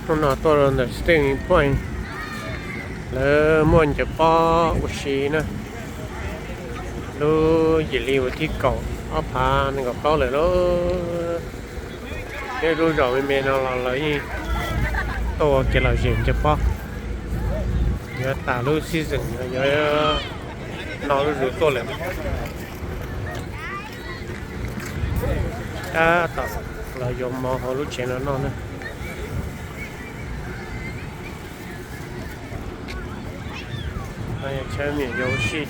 Hnub no tuaj rau ntawm Stingray Point, lawv muaj ncaws pob ua si na. Lub yim li uas thib kaum ob phav nees nkaum plaub lawm lauj. Nyob lub zos me me no los lawv yeej tuaj ua kev lom zem ncaws pob. Yuav tas lub season no yuav no lub zos tuaj lawm. Tab tom los yuav mov hauv lub tsev no noj na. Chaw me nyuam yaus ua si.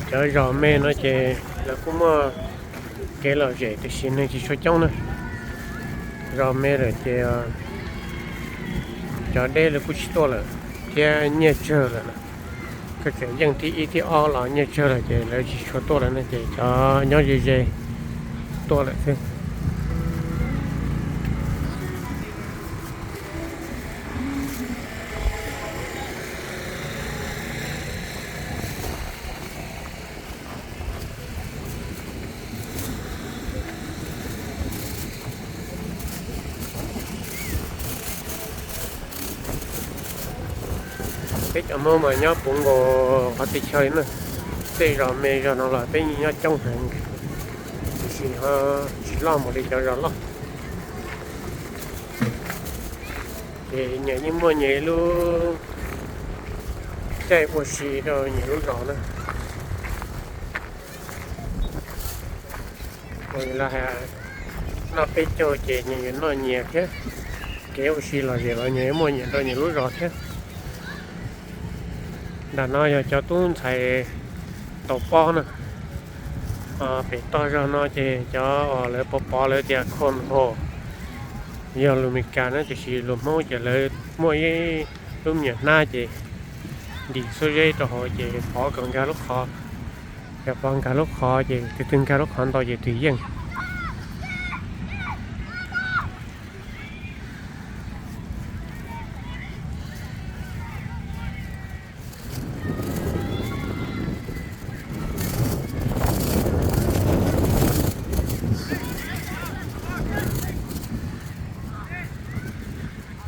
Cov zos me no ces lawv kuj muaj kev lom zem tiam sis neeg tsis tshua coob na. Zos me lawm ces cov deb lawv kuj tsis tuaj lawm thiab nyiaj tsawg lawm na. Koj tseem yeej thib ib thib ob los nyiaj tsawg lawm ces lawv tsis tshua tuaj lawm na, ces cov nyob ze ze tuaj lawm xwb. Peb cov Hmoob mas nyob puv nkaus qhov txhia chaw li na. Tej zos me zos no los peb nyob coob heev, tiam sis ho tsis loj npaum li cov zos loj. Ces nyias yeej muaj nyias lub caij ua si rau nyias lub zos na. Noj peb caug ces nyias yuav noj nyias thiab. Kev ua si lom zem los nyias yuav muaj nyias rau nyias lub zos thiab. Nram no yog cov tub ntxhais tau pob na. Pem toj zog no ces cov uas lawv pov pov lawv tias cornhole, yog lus Meskas na, tiam sis lus Hmoob ces lawv muaj ib lub me nyuam hnab ces ntim xuab zeb rau hauv ces pov kom nkag lub qhov. Yog pov nkag lub qhov ces tus twg nkag lub qhov ntau ces tus yeej.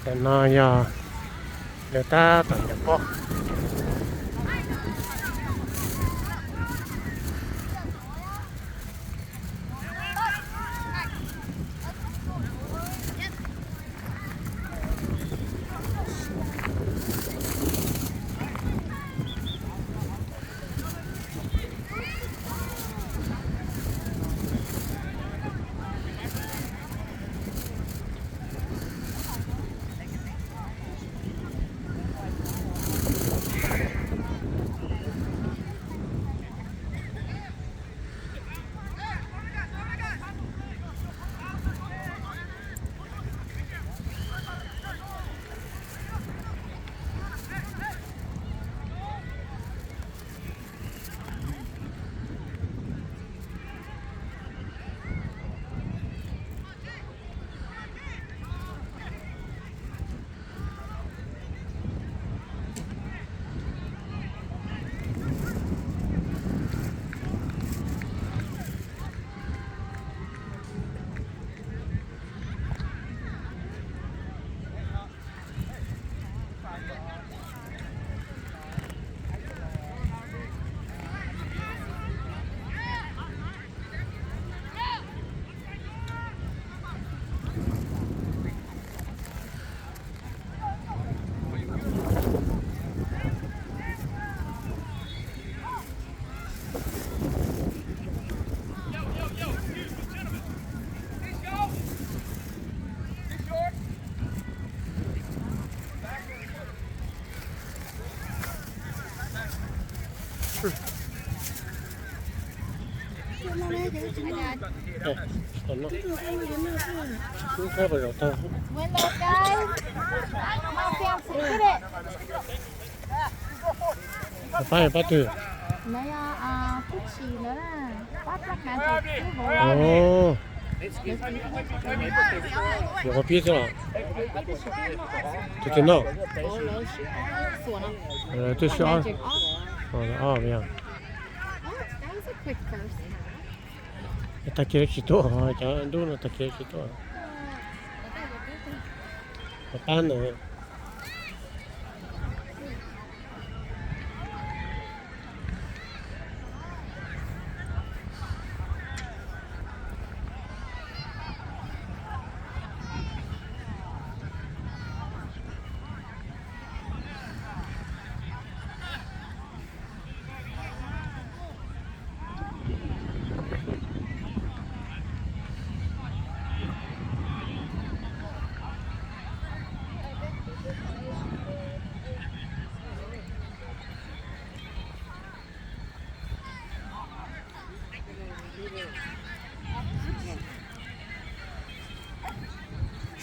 Tam no yog lawv tab tom ncaws pob. Pab, pab twg? Lawv yog tub tshis lawv na, pab plab kav thaum kub hauv. Yuav qhov pib xwb los? Tus twg noj? Twb sib ob. Tag kis tsis tuaj, cov ntuj no tag kis tsis tuaj. Pab ntawd.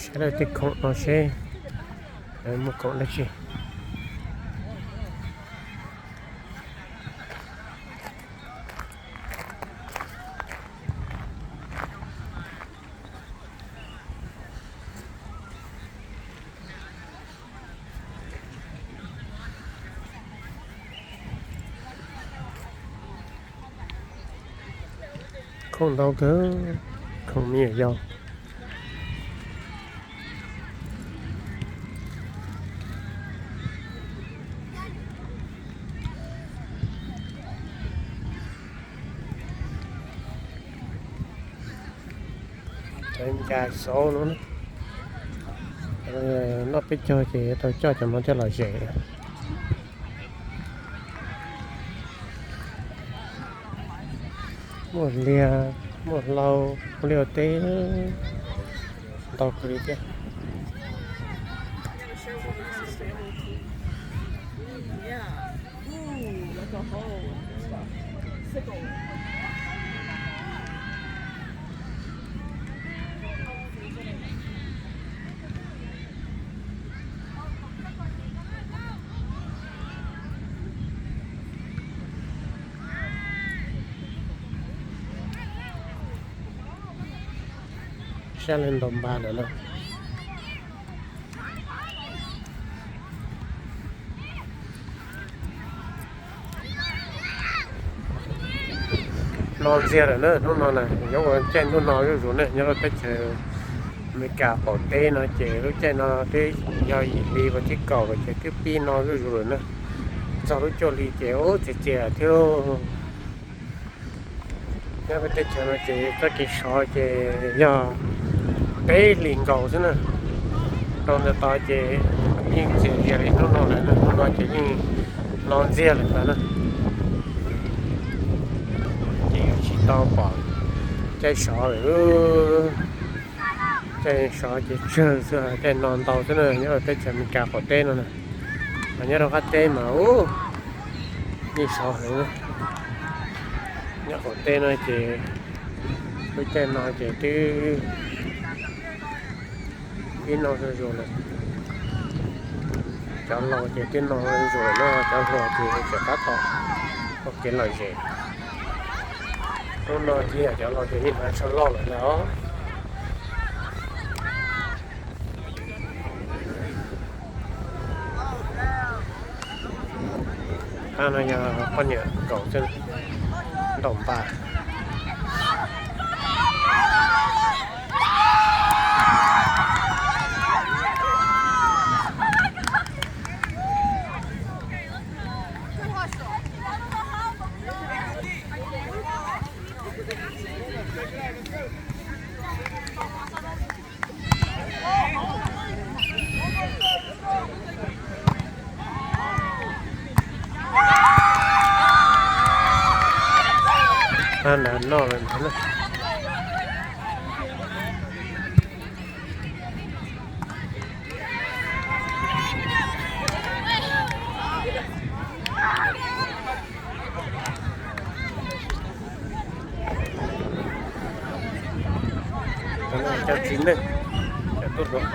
Saib lawv tej khoom no seb muaj khoom dab tsi. Khoom ntau kawg, khoom me nyuam yaus. Cov ncas xauv no, noj peb caug ces tau coj cov no coj los zem. Muaj liag, muaj hlau, muaj liaj ua teb, ntau kawg li thiab. Sab li ntaus npas lawm na. No ntxiag lawm na, hnub no na, nyob ua caij ntuj no zuj zus ne, nyob rau teb chaws Amelikas qaum teb no ces lub caij no twb yog yim hli vas thib kaum lawm ces twb pib no zuj zus lawm na. Txog lub cuaj hli ces ub txias txias thiab lauj. Nyob peb teb chaws no ces txoj kev sov ces yog peb hlis nkaus xwb na. Rau ntawm tod ces yeej txias zias li hnub no lawm, hnub no ces yeej no ntxiag lawm ntag na. Ces yuav tsis tau pom caij sov lawm. Caij sov ces tsawg xwb, caij no ntau xwb na, nyob rau teb chaws Amelikas qaum teb no na. Nyob rau qab teb mas ub, yeej sov heev. Nyob qaum teb no ces lub caij no ces twb, twb no zuj zus lawm. Cov laus ces twb no zuj zus lawm na, cov hluas ces tseem tab tom ua kev lom zem. Hnub no ces cov laus ces yeej hnav tsho loj lawm ntag. Qab no yog poj niam nkaum xwb, ntaus npas. Nrad noj lawm ntag na. Cov txiv neej, cov tuaj hluas.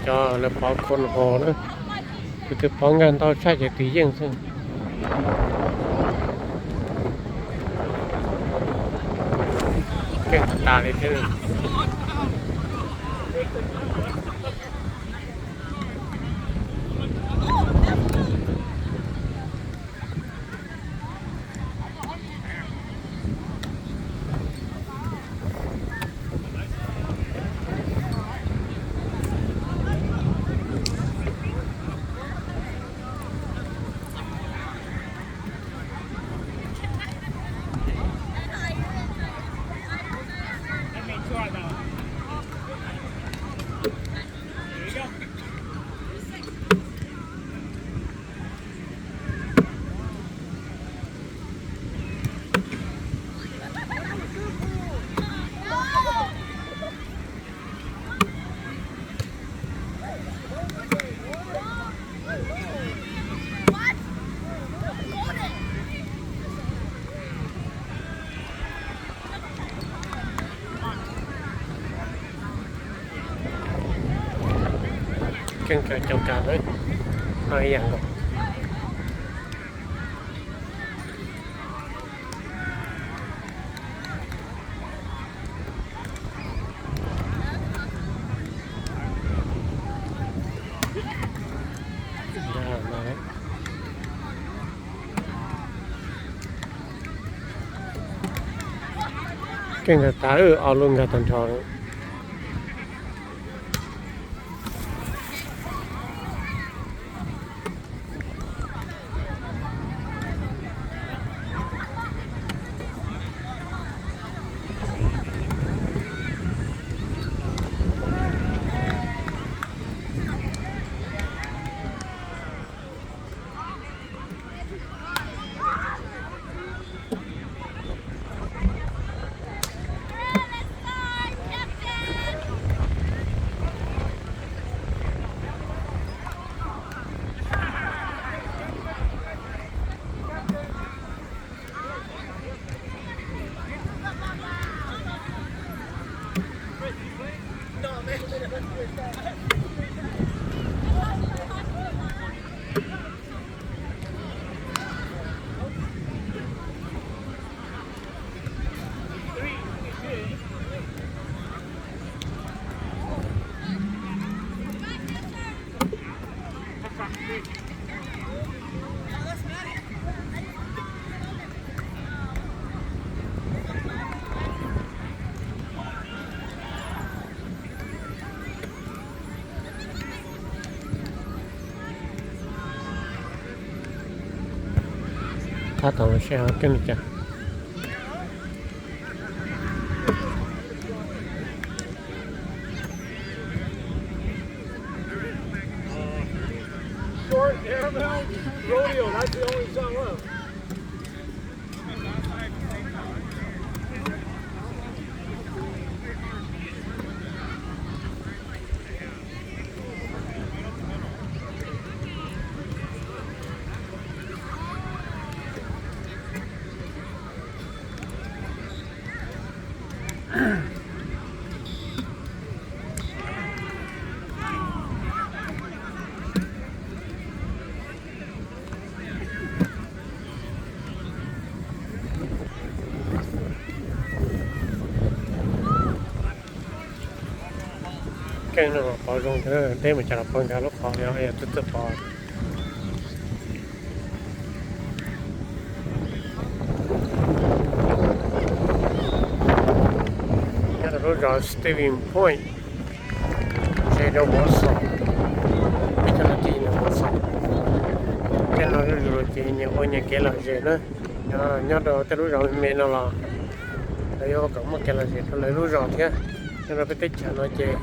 Cov lawv pov khos hos na, tus twg pov nkag ntau tshaj ces tus yeej xwb. Keej tas li thiab. Keej kawg cov kawg lawm, no ib yam nkaus. Keej tas tas, ob lub nkag tag nrho. Thab tau seb ho keej li cas. Short Caramel Rodeo, that's the only song left. Tseeb no pov zoo thiab, deb mus cas los pov nkag lub qhov li, yog txawj txawj pov. Nyob rau lub zos Stevens Point, ze rau Wausau, peb caug nas this ntawm Wausau. Tej no zuj zus ces nyias ua nyias kev lom zem na. Nyob rau tej lub zos me me no los lawv yuav ua kom muaj kev lom zem rau lawv lub zos thiab. Nyob rau peb teb chaws no ces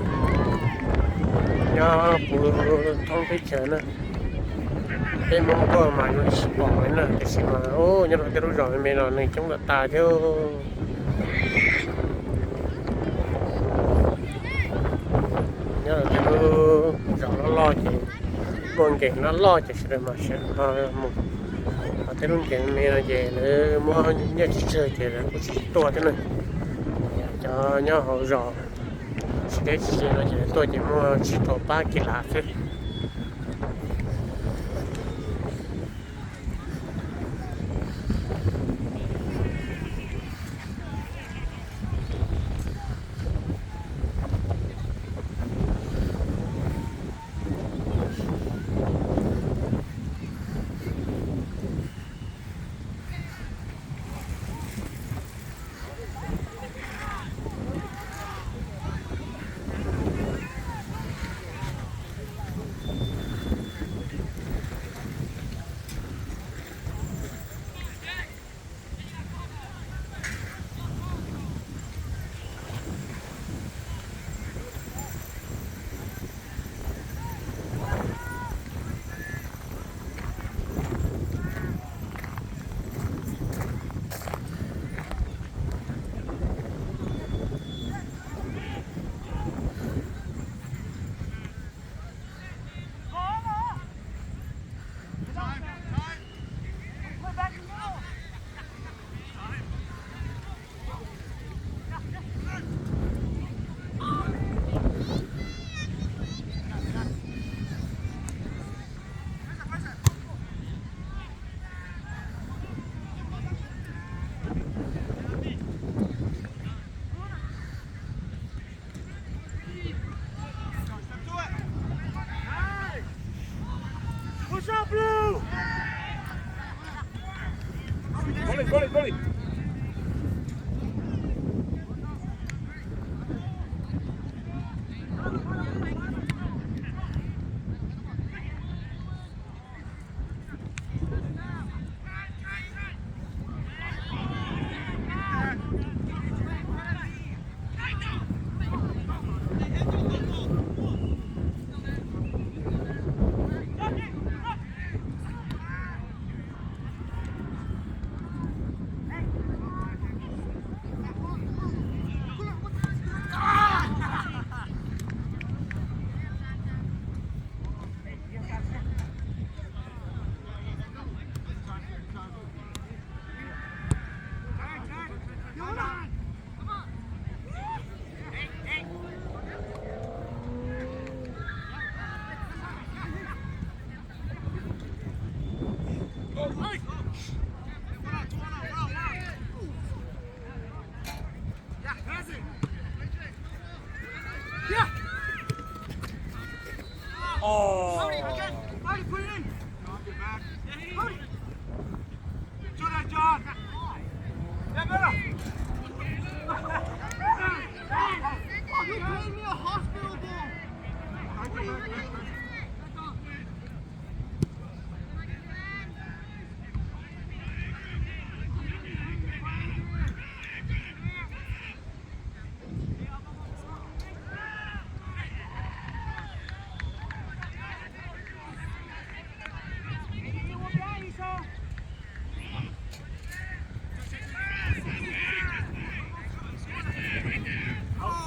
nyob puv thoob teb chaws na, peb Hmoob tuaj mas yuav tsis pom li na, tiam sis mas nyob rau tej lub zos me me no neeg coob lawm tas thiab. Nyob rau tej lub zos loj loj ces muaj nkees loj loj ces sawv daws mas sawv daws mus. Ho tej lub nkees me no ces lawv muab nyiaj tsawg tsawg ces lawv kuj tsis tuaj thiab na. Cov nyob hauv zos tsis deb tsis ze no ces lawv tuaj ces muaj tsis tau pab kev lav xwb.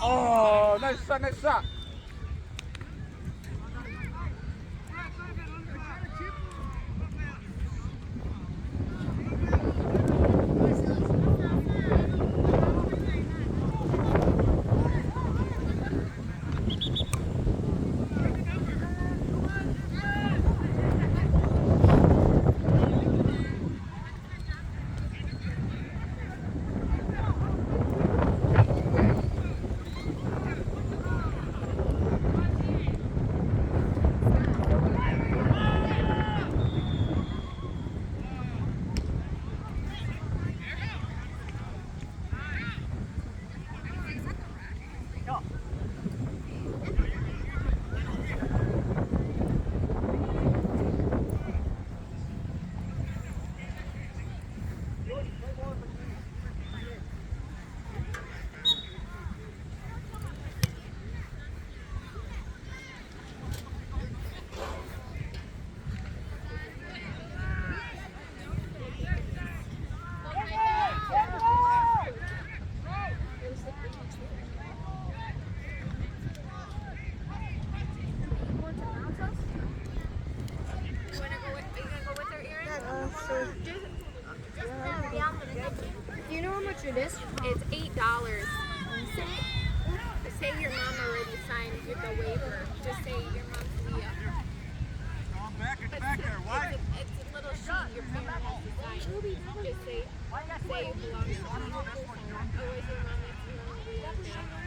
Oh, nice shot, nice shot. It's eight dollars. Say, say your mom already signed with the waiver. Just say your mom's Leah. It's, it's, a, it's a little sheet your parent has to sign. Just say, say it belongs to me. Otherwise, your mom needs to know Leah now.